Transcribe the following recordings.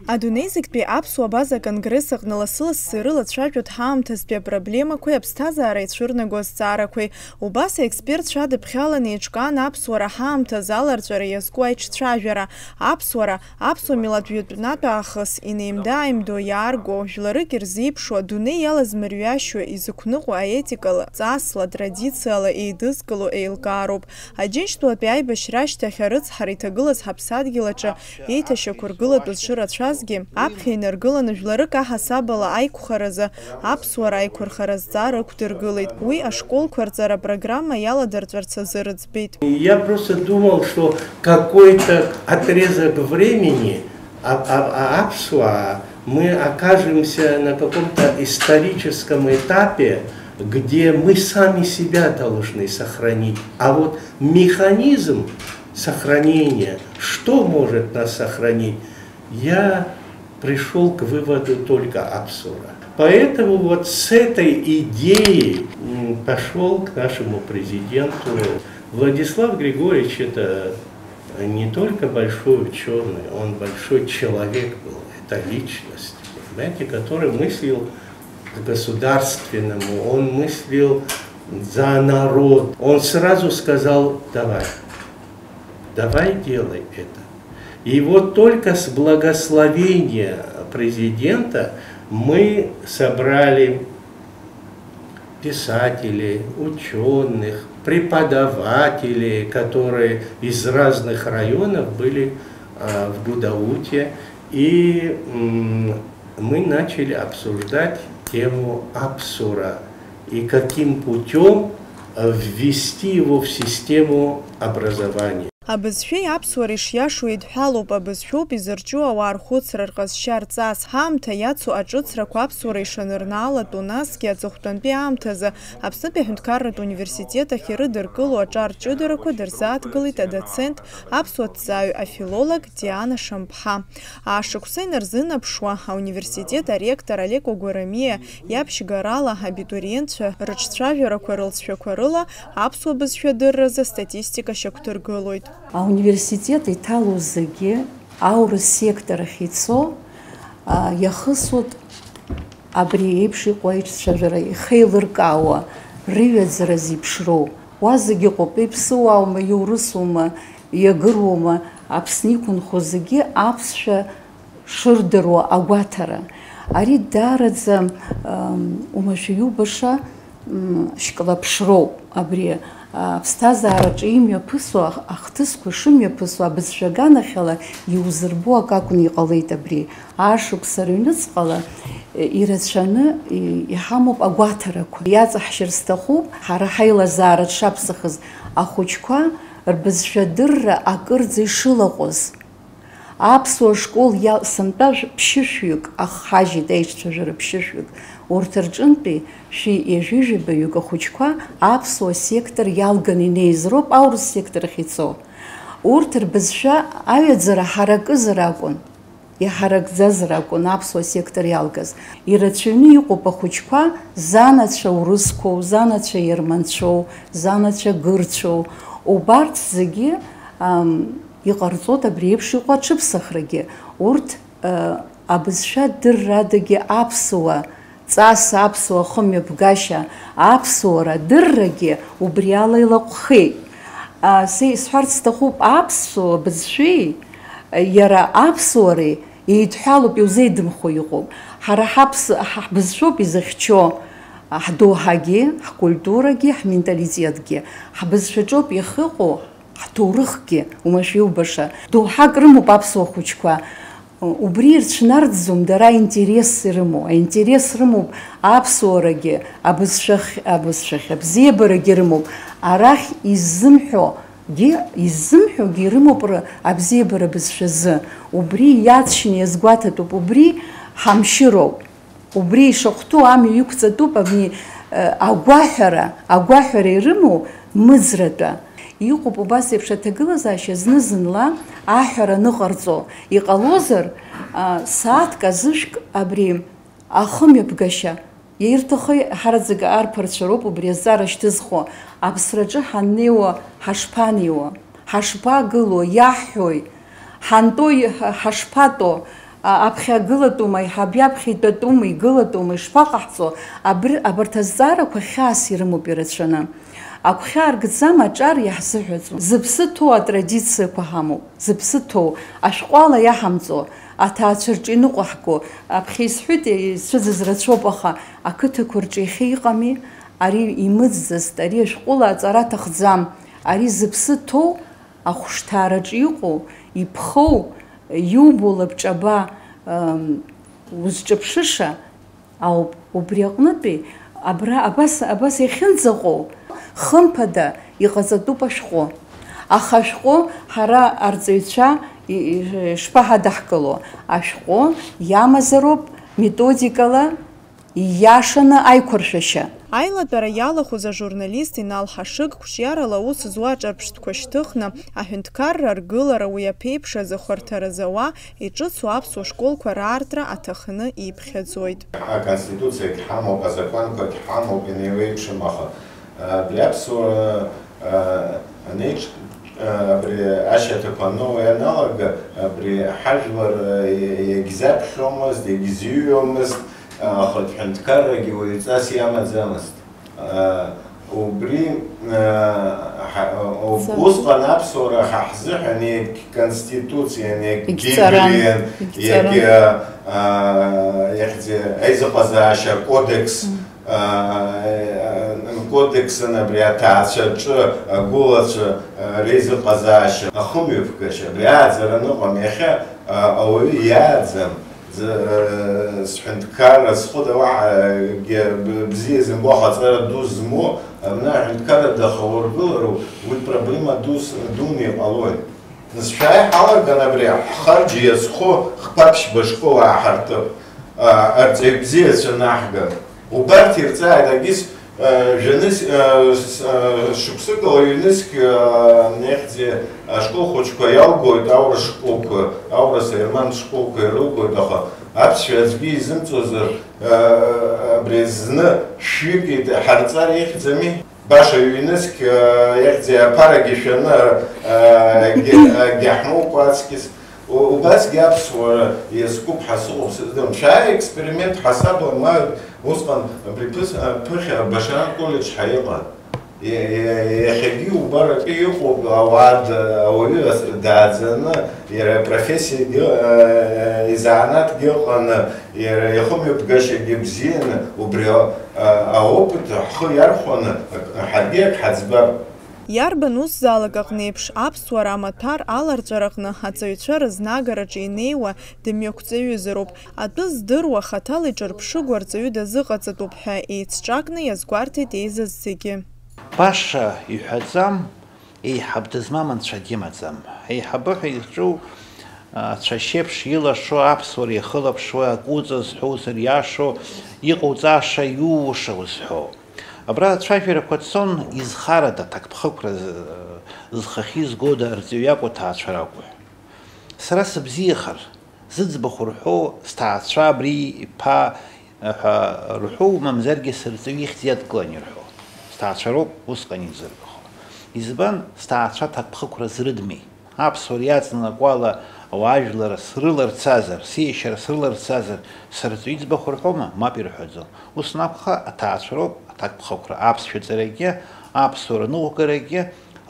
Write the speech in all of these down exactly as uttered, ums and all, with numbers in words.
Адунеи зегьтәи аԥсуа абаза аконгресс аҟны лассы-лассы ирылацәажәоит ҳаамҭазтәи апроблемақәеи аԥсҭазаара ицәырнаго азҵаарақәеи. Убас аекспертцәа адыԥхьалан еиҿкаан аԥсуара ҳаамҭазы аларҵәара иазку аиҿцәажәара. Аԥсуара, аԥсуа милаҭ жәытәнатә аахыс, инеимда-ааимдо иаарго, жәларык ирзеиԥшу, адунеи иалазмырҩашьо, изықәныҟәо аетикала, ҵасла, традициала еидызкыло еилкаароуп. Аџьынџьтәылатәи аибашьра ашьҭахь арыцҳара иҭагылаз ҳаԥсадгьыл аҿы еиҭашьақәыргылатәыз шырацәазгьы, аԥхьа инаргыланы жәларык аҳасабала аиқәхаразы аԥсуара аиқәырхара азҵаара ықәдыргылеит. Уи ашколқәа рҵара апрограмма иаладырҵәарц азы рыӡбеит. Я просто думал, что какой-то отрезок времени, а, а, а, аԥсуаа, мы окажемся на каком-то историческом этапе, где мы сами себя должны сохранить. А вот механизм сохранения, что может нас сохранить, я пришёл к выводу только аԥсуара. Поэтому вот с этой идеей, м, пошёл к нашему президенту. Владислав Григорьевич — это не только большой учёный, он большой человек был, это личность, понимаете, который мыслил по-государственному, он мыслил за народ. Он сразу сказал: «Давай, давай делай это». И вот только с благословения президента мы собрали писателей, учёных, преподавателей, которые из разных районов были, а, в Гудауте. И, м, мы начали обсуждать тему аԥсуара и каким путём, э, ввести его в систему образования. Абызшәеи аԥсуареи шиашоу еидҳәалоуп, абызшәоуп изырҿио ауаа рхәыцра, рҟазшьа, рҵас. Ҳаамҭа иацу аҿыцрақәа аԥсуара ишанырнаалатәу, насгьы аҵыхәтәантәи аамҭазы Аԥснытәи аҳәынҭқарратә университет ахь ирыдыркыло аҿар ҷыдарақәа дырзааҭгылеит адоцент, аԥсуа ҭҵааҩ, афилолог Диана Шамԥҳа. Ашықәса инарзынаԥшуа, ауниверситет аректор Олег Огорамиа иаԥшьгарала абитуриентцәа рыҿцәажәарақәа рылҵшәақәа рыла аԥсуа бызшәа адырразы астатистика шьақәдыргылоит. Ауниверситет иҭало зегьы аурыс сектор ахь ицо, а, иахысуеит абри еиԥш иҟоу аиҿцәажәара, ихеилыркаауа, рыҩаӡара зеиԥшроу. Уа зегь ыҟоуп, иԥсыуааума, иурысума, иагыруама, Аԥсны иқәынхо зегьы аԥсшәа шырдыруа агәаҭара. Ари даараӡа, ам, уамашәа иубаша, м, шьклаԥшроуп. Абри, а, аԥсҭазаараҿы имҩаԥысуа ах-, ахҭысқәа шымҩаԥысуа абызшәа аганахьала иузырбо акы акәны иҟалеит абри. Ашықәса рыҩныҵҟала, э, ирацәаны, и-, иҳамоуп агәаҭарақәа. Иаҵаҳшьыр сҭахуп, ҳара ҳаилазаара дшаԥсахыз ахәыҷқәа рбызшәа адырра акырӡа ишылаҟәыз. Аԥсуа школ иа-, сынтәа жә-, ԥшьышәҩык ахҳажьит, аиҿцәажәара ԥшьышәҩык. Урҭ рҿынтәи шәи ҩажәи жәабаҩык ахәыҷқәа аԥсуа сектор иалганы инеиз роуп аурыс сектор ахь ицо. Урҭ рбызшәа аҩаӡара ҳаракызар акәын, иҳаракӡазар акәын аԥсуа сектор иалгаз. Ирацәаҩны иҟоуп ахәыҷқәа, занацәа урысқәоу, занацәа ерманцәоу, занацәа гырцәоу. Убарҭ зегьы, ам, иҟарҵоит абри еиԥш иҟоу аҽыԥсахрагьы. Урҭ, э, абызшәа дыррадагьы аԥсуа ҵас, аԥсуа хымҩаԥгашьа, аԥсуара дыррагьы убри ала илаҟәхеит. А, са исҳәарц сҭахуп, аԥсуа бызшәеи, иара аԥсуареи еидҳәалоуп, иузеидымхо иҟоуп. Ҳара ҳаԥс-, ҳ-, ҳбызшәоуп изыхьчо, ҳдоуҳагьы, ҳкультурагьы, ҳменталитетгьы. Ҳбызшәаҿоуп иахьыҟоу, ҳҭоурыхгьы, уамашәа иубаша, доуҳак рымоуп аԥсуа хәыҷқәа. Убри ирцәнарӡӡом дара аинтерес ирымоу. Аинтерес рымоуп аԥсуарагьы, абызшәахь, абызшәахь абзиабарагьы рымоуп. Арахь иззымҳәогьы, иззымҳәогьы ирымоуп р-, абзиабара бызшәазы. Убри иаҵшьны иазгәаҭатәуп, убри ҳамшьыроуп. Убри ишахәҭоу амҩа иқәҵатәуп абни, э, агәаҳәара, агәаҳәара ирымоу мыӡратәа. Иҟоуп убас еиԥш аҭагылазаашьа зны-зынла аҳәара аныҟарҵо. Иҟалозар, а, сааҭк азышәк абри ахымҩаԥгашьа, ирҭахы ҳараӡак арԥарцәа роуп убри азҵаара шьҭызхуа, аԥсраҿы ҳаннеиуа ҳашԥанеиуа? Ҳашԥагыло, иаҳҳәои? Ҳантәои ҳа-, ҳашԥатәо? А-, аԥхьа агылатәума, аиҳабы аԥхьа итәатәума, игылатәума, ишԥаҟаҳҵо, абри, абарҭ азҵаарақәа хьаас ирымоуп ирацәаны. Агәхьаа ргӡам аҿар иаҳзыҳәаӡом. Зыԥсы ҭоу атрадициақәа ҳамоуп, зыԥсы ҭоу, ашәҟәы ала иаҳамҵо, аҭаацәа рҿы иныҟәаҳго, аԥхьа исҳәеит, ицәыӡыз рацәоуп, аха ақыҭақәа рҿы иахьа иҟами, ари имыӡӡаст, ари ашәҟәыла аҵара аҭахӡам, ари зыԥсы ҭоу, ахәышҭаараҿы иҟоу, иԥхоу, иубо лабҿаба, ам, узҿыԥшыша ауп. Убри аҟнытәи абра абас, абас иахьынӡаҟоу, хымԥада, иҟаҵатәуп ашәҟәы. Аха ашәҟәы ҳара арҵаҩцәа и-, и-, ишԥаҳадаҳкыло? Ашәҟәы иамазароуп методикала ииашаны аиқәыршәашьа. Аилатәара иалахәыз ажурналист Инал Ҳашыг қәҿиарала аус зуа аҿырԥштәқәа шьҭыхны, аҳәынҭқарра аргылара уи аԥеиԥш азы хәарҭара зауа, иҿыцу аԥсуа школқәа раартра аҭахны иԥхьаӡоит. Аконституциагь ҳамоуп, азакәанқәагь ҳамоуп, инеиуеиԥшым, аха, а, абри аԥсуара, а, анеиҿ-, а, абри ашьаҭақәа аноу ианалага, абри ҳажәлар, а, иагьзаԥхьомызт, иагьзыҩуамызт, а, ахатә ҳәынҭқаррагьы уаҩҵас иамаӡамызт. Убри, ҳа-, усҟан аԥсуара ҳа ҳзыҳәан иагь конституциан, иагь Библиан, иагь, а, иахьӡи-, аизыҟазаашьа кодекс, а, кодексын абри аҭаацәа рҿы агәылацәа, а, реизыҟазаашьа ахымҩаԥгашьа абри ааӡара аныҟам, иахьа, а, ауаҩы иааӡам. Зы, э, сҳәынҭқарра схәыда уаҳагьы б-, бзиа зымбо, аҟаҵара ду змоу, абна аҳәынҭқарра дахаургылароуп, уи проблема дус-, дуны иҟалоит. Нас шәааи ҳалаган абри ҳхарџь иазхо хԥа-ԥшьба школ ааҳартып, а, арҵаҩ бзиацәа наҳган. Убарҭ ирҵааит, агьыс Жәаныс-, шықәсыкала ҩнызқь, нехьӡе ашкол хәыҷқәа иалгоит, аурыс школқәа, аурыс аерман школқәа ирылгоит, аха аԥсшәа аӡәгьы изымҵозар, абри зны шәҩык еиҭаҳарҵар ихьӡами? Баша ҩнызқь, ихьӡе аԥарагьы шәаны, агьаҳмоукәа аҵкьыс. У-, убасгьы аԥсуара иазкуп ҳәа сыҟоуп сыздырам. Шәааи, експеримент ҳасабла, ма усҟан абри ԥыс-, а, ԥыхьа Башаран колледжҳәа иҟан. Иа-, иа-, иахьагьы убар атәы иҟоуп, ауаа д-, ауаҩы ас-, дааӡаны, иара апрофессиагьы, а, изанааҭгьы ыҟаны, иара ихымҩаԥгашьагьы бзианы, убри а-, а-, аопыт ҳхы иархәаны, ак-, ҳаргьы ак ҳаӡбап. Иарбан усзаалак аҟнеиԥш, аԥсуара амаҭәар аларҵәараҟны аҵаҩцәа рызнагараҿы инеиуа дымҩақәҵаҩызароуп, атәы здыруа, хаҭала иҿырԥшыгоу арҵаҩы дазыҟаҵатәуп ҳәа еицҿакны иазгәарҭеит еизаз зегьы. Баша иҳәаӡам, еиҳаб дызмам анцәа димаӡам. Аиҳабы ҳәа изҿу, а, ацәашьеиԥш илашо, аԥсуара иахылаԥшуа, акы уҵазҳәозар иашоу, иҟауҵаша, иууша узҳәо. Абра ацәажәарақәа цон, изхарада аҭакԥхықәра з-, зхахьы изгода, арҵаҩы иакәу, аҭаацәа ракәу ҳәа. Сара сыбзиахар, зыӡбахә рҳәо, сҭаацәа абри иԥа ҳәа рҳәоу, мамзаргьы сырҵаҩы ихьӡ иадкылан ирҳәо. Сҭаацәа роуп усҟан изыргахо. Избан, сҭаацәа аҭакԥхықәра зрыдмеи? Аԥсуара иаҵанакуала ауаажәлар срыларцазар, сеишьара срыларцазар, сырҵаҩы иӡбахә рҳәома? Мап ирҳәаӡом. Ус анакәха, аҭаацәароуп аҭакԥхықәра, аԥсшәа ҵарагьы, аԥсуара ныҟәгарагьы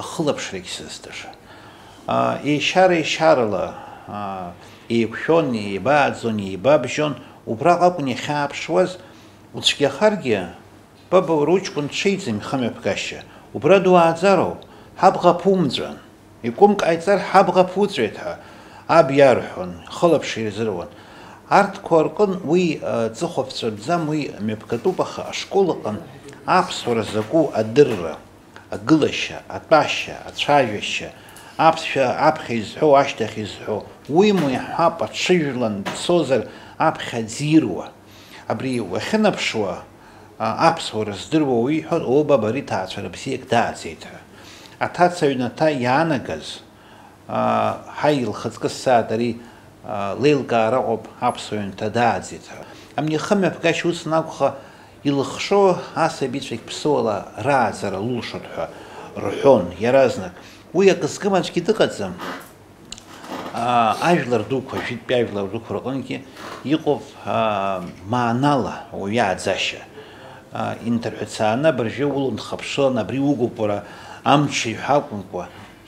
ахылаԥшрагь сызҭаша. А, еишьара-еишьарала, а, еиқәшәон, еибааӡон, еибабжьон, убраҟ акәын иахьааԥшуаз, уцәгьахаргьы, Баба, уара уҷкәын дшеиӡам ихымҩаԥгашьа, убра дуааӡароуп, ҳабӷа ԥумҵәан, икәымк ҟаиҵар, ҳабӷа ԥуҵәеит ҳәа аб иарҳәон, ихылаԥшра ирзыруан. Арҭқәа рҟын уи, э, ҵыхәа ԥҵәатәӡам, уи мҩаԥгатәуп, аха ашкол аҟын аԥсуара закәу адырра, агылашьа, атәашьа, ацәажәашьа, аԥсшәа аԥхьа изҳәоу, ашьҭахь изҳәоу, уимоу иаҳҳәап, аҽыжәлан дцозар аԥхьа дзируа. Абри уахьынаԥшуа, а, аԥсуара здыруа уаҩы иҳәон, о, баба, ари ҭаацәара бзиак дааӡеит ҳәа. Аҭаца аҩнаҭа иаанагаз, а, ҳаи, лхаҵкы ссааит, ари, а, леилкаара ыҟоуп, аԥсуа ҩнаҭа дааӡеит ҳәа. Амни ихымҩаԥгашьа ус анакәха, илыхшо асабицәагь ԥсыуала рааӡара лылшоит ҳәа рҳәон иаразнак. Уи акы згым аӡәгьы дыҟаӡам. Ажәлар дуқәа, жәытәтәи ажәлар дуқәа рҟынгьы иҟоуп маанала уаҩы иааӡашьа. Инҭырҳәцааны абыржәы уланхаԥшылан, абри угәыпура амчи ҳәа акәымкәа,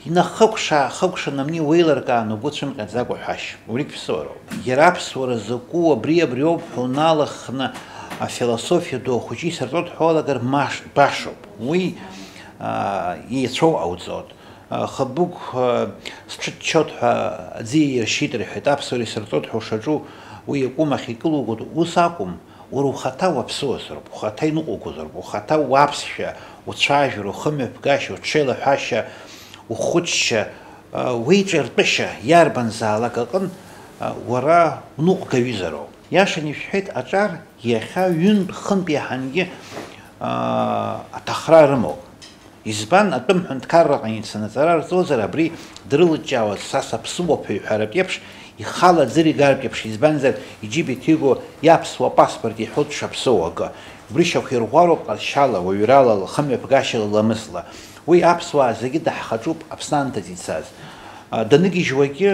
инахыкәша-аахыкәшан амни уеилыркаан угәы цәымҟьаӡакәа ҳәашьа. Убригь ԥсуароуп. Иара аԥсуара закәу абри, абриоуп ҳәа уналаххны афилософиа ду ахәыҷы исырҵоит ҳәа уалагар, башоуп. Уи еицәоу ҟауҵоит. Хабыгә сҽыччоит ҳәа аӡы иаиршьит рҳәеит, аԥсуара исырҵоит ҳәа ушаҿу уи акәым ахь икылугоит, ус акәым, уара ухаҭа уаԥсуазароуп, ухаҭа иныҟәугозароуп, ухаҭа уаԥсшәа, уцәажәара, ухымҩаԥгашьа, уҽеилаҳәашьа, ухәыцшьа, уеиҿартәышьа иарбанзаалак аҟын уара уныҟәгаҩызароуп. Иашан ишәҳәеит, аҿар иахьа ҩынтә-хынтә иаҳангьы аҭахра рымоуп. Избан, атәым ҳәынҭқарраҟны ицаны аҵара рҵозар, абри дрылыҷҷаауаз са саԥсыуоуп ҳәа иҳәаратә еиԥш, ихала аӡы ригартә еиԥш, избанзар, иџьыба иҭиго иаԥсуа паспорт иҳәоит дшаԥсыуоу акы. Убри шьақәирӷәӷәароуп ҟазшьала, уаҩрала, лхымҩаԥгашьала, ламысла. Уи аԥсуаа зегьы даҳхаҿуп Аԥсны анҭыҵ ицаз. Даныгьежьуагьы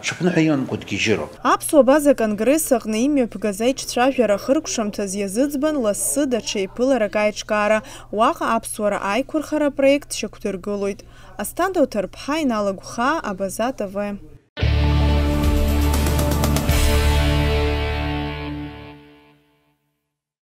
ҽыԥныҳәа имамкәа дгьежьыроуп. Аԥсуа База Конгресс аҟны имҩаԥгаз аиҿцәажәара ахыркәшамҭаз иазыӡбан лассы даҽа еиԥыларак аиҿкаара, уаҟа аԥсуара аиқәырхара апроект шьақәдыргылоит. Асҭанда Оҭарԥҳа, Инал Агәхаа, Абаза Т В.